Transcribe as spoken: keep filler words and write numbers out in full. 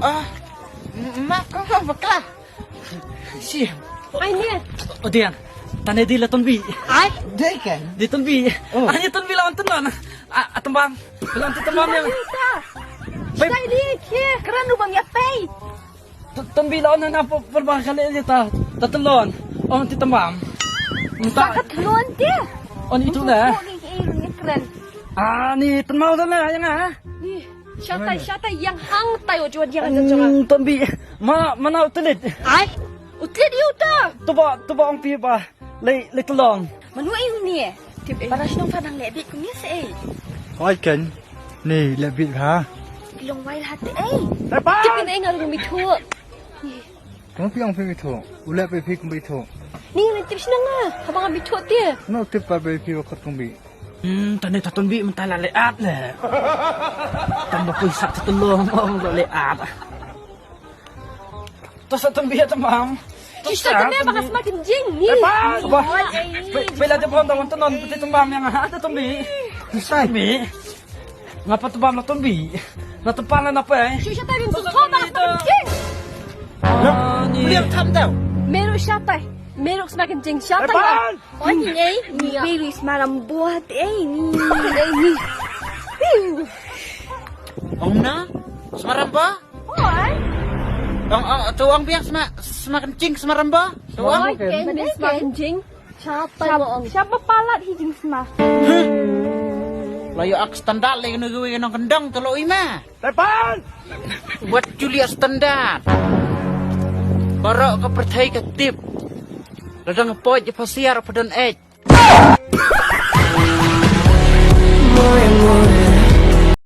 Ah, ma ko ko bakla. Si. Ai ne. O Dian, tane di la Tonbi. Ai, dei kan. Di Tonbi. Oh. Ani Tonbi la on tynnon. A, a tembang. La on ti tembang ya. Bai. Sai di ke. Keren lu bang ya pei. Tonbi la on na pa pa ba kale ta ta tynnon. On ti tembang. Minta. Sakat tynnon ti. On itu na. Ni keren. Ani tynmau sana yang ah. Ni. Shatai, shatai yang hang tai o juan yang jong jong. Hmm, Tonbi. Ma, mana utlit? Ai, utlit iu ta. Tuba, tuba ong pi ba. Lei, lei tolong. Manu ai ni. Tip para shnong pa nang lebit kumne se ai. Oi ken. Ni lebit ha. Long wai la te ai. Lepas. Tip ni ai ngal mithu. Kong pi ong pi mithu. Ulep pi pi kum pi thu. Ni ngan tip shnong ah. Habang mithu te. No tip pa pi pi wakot kum pi. Hmm, tane ta Tonbi mynta la le at le. Tang ba pun sa ta tolong ong la le at. To sa Tonbi ya tamam. Shisha tane ba ka sma kynjing ni. Ba. Pe la te pon ta wan tynnon te tamam yang ha ta Tonbi. Shisha. Tonbi. Ngapa tamam la Tonbi? Na tamam la napa eh? Shisha tane so ba ka sma kynjing. Liam tham tau. Meru shatai. Meru sma kynjing shatai. Oi ni ei, ni beli smaram buat ei ni. Ei ni. Ong na? Smaram ba? Oi. Ong ong tu ong biang sma sma kencing smaram ba? Tu ong. Oi ken ni sma kencing. Siapa ong? Siapa palat hi jing sma? Layo ak standar le kena gue kena kendang tu lo ima. Tepan. Buat Julia standar. Barak ke perthai ke tip. Ladang poj pasiar padan ej.